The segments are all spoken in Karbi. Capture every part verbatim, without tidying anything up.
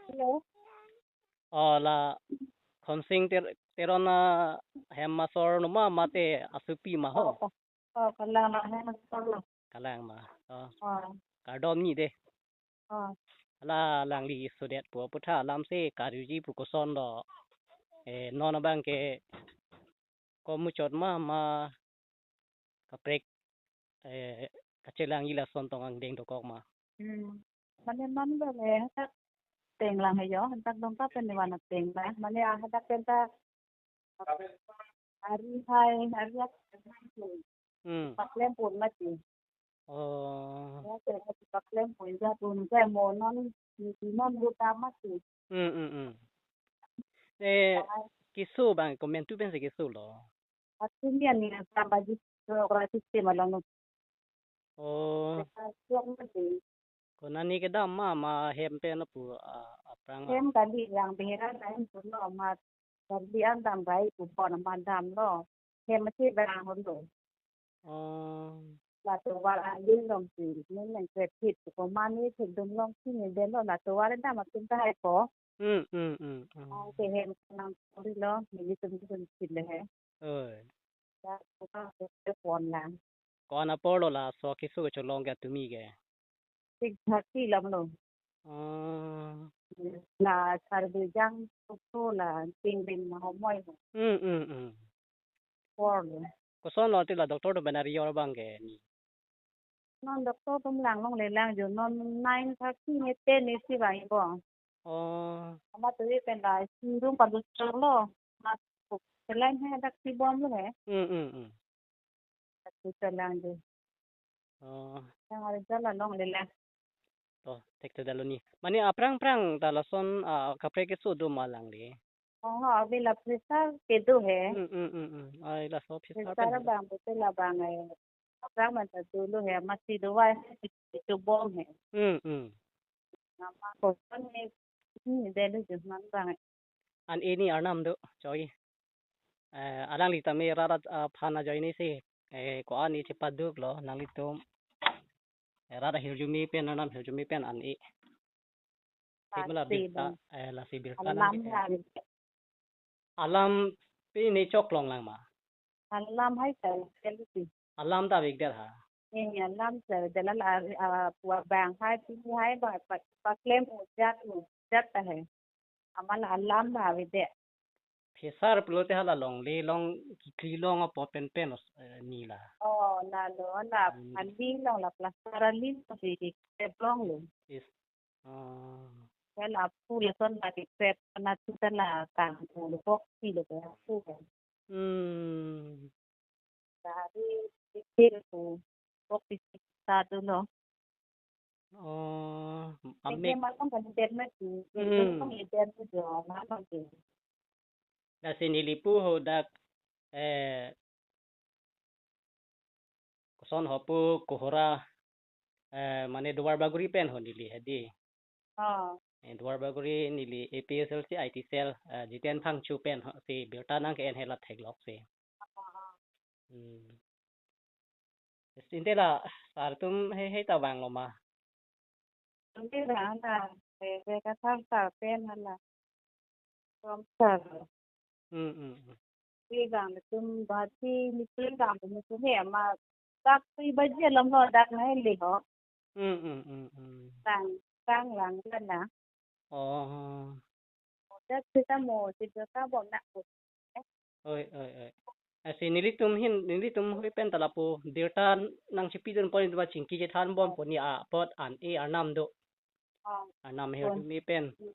Hello. Oh, la Khonsing Ter-, Teron ahem asor numa mate asopi ma ho? Oh, oh. Oh, kalang ma ahem asor lo. Kalang ma. Oh. Oh. Kardom ni de. Oh. Ala alangli sodet pu aphuthak alam si karjuji pu koson do. Eh, non abang ke komuchot ma ma kaprek, eh, kachelangji lason tong angdeng dokok ma. Hmm. Mane non do le hadak tenglang he jo, hadak dong ta pen wan tenglang. Mane ah hadak pen ta ari hai, ari ak Hmm. paklem pon mati. Oh. Ya, pen paklem pon ja pon ja mo non, non buta mati. Hmm, hmm, hmm. Eh, keso abang, komantu pen si keso lo? Atumi ani sa baji so kora sistem along no. Oh. Sa sok mati. Konani kedam ma, ma hem pen apu, ah, aphrang ma? Hem kali yang behera lain pulo ma, kali an dam bai pu pon ma damlo. Hem masi barang lo. Oh. La tovar alin long si, ni nang kre phit ko mani thekdun long si ni delo la tovar dam atum ta hai ko. Hmm, hmm, hmm, hmm. Ah, ke hem nang kori lo, nelitum tum sile he. Oi. Ya, ko ka ke pon lang. Ko-an apor lo laso keso kecholong ke atumi ke? Six thirty lam lo. Oh. La sarbe jang to la ting ding na homoi lo. Hmm, hmm, hmm. Apor lo. Koson lo ti la doctor atum pen ari or abang ke ni? Non doctor atum lang longle lang jo, non nine thirty ne ten ne si bai ko. Oh. Ama tu pen la si room pa doctor lo. Ma selain he dak si bom lo he. Hmm, hmm, hmm. Dak si selang jo. Oh. Yang ada jalan longle lang. To, thekthedetlo ni. Mane aphrang-phrang ta lason, ah, kaprek keso do ma alangli? Oh, ave la pressure kedo he. Hmm, hmm, hmm, hmm. Ai, laso pressure Pressure pen. Abang betul abang eh. Aphrang man ta dolo he, masi do vai itu bom he. Hmm, hmm. Nama koson he. Hmm, delu jo man abang eh. An-e ni arnam do, choi. Eh, alangli tame rat, ah, aphan ajoine si, eh, ko-an ne chepaduk lo nanglitum. Eh, rat ahirjume pen, arnam ahirjume pen an-e. Te mala birta, eh, lasi birta nang alam ke, eh, hari. Alam pi ne chok long lang ma? Alam hai sa, kali si. Alam ta big der ha. Eh, alam sa, dalal, ah, ah, pua bang hai, pini hai, ba, ba, paklem ujat, ujat ta hai. Amal alam ba avedet. Pressure pulote hala longle long, kekli long apot pen pen os, eh, ni la. Oh, la lo, la Hmm. ali long la plaster ali long si di krep long lo. Is. Oh. Ya la pu lason la di krep na tu ta la tang lo kok si lo ya pu. Hmm. Dari pikir tu kok si satu lo. Oh, amek. Amek malam kan internet tu. Hmm. Kan internet tu, malam tu. Lasi neli pu ho dak, eh, koson ho pu Kohora, eh, mane Duar Bagori pen ho neli hedi. Oh. Eh, Duar Bagori neli A P S L C I T cell, eh, Jiten Phangcho pen ho si birta nang ke-en he la theklok si. Oh. Hmm. Sinte la sar atum he, he ta vang lo ma? Sinte la na, eh, eh, ka sar sar pen hala. From sar. Hmm, hmm, hmm. Pi vang tum bati ni pi vang ni tum he ma. Tak pi baji alam lo dak na le ho. Hmm, hmm, hmm, hmm. Tang, tang lang kan na. Oh. Dak sita mo, sita ka bom na ko. Oi, oi, oi. Asi nelitum hin, nelitum hui pen ta lapu birta nang chepidun pon itum chingki chethan bom pon ni apot an-e arnam do. Oh. Arnam her Pon. Tumi pen. Hmm.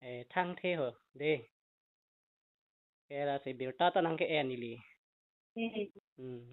Eh, thangthe ho, de. Ke lasi birta ta nang ke-en neli. Hmm. Hmm.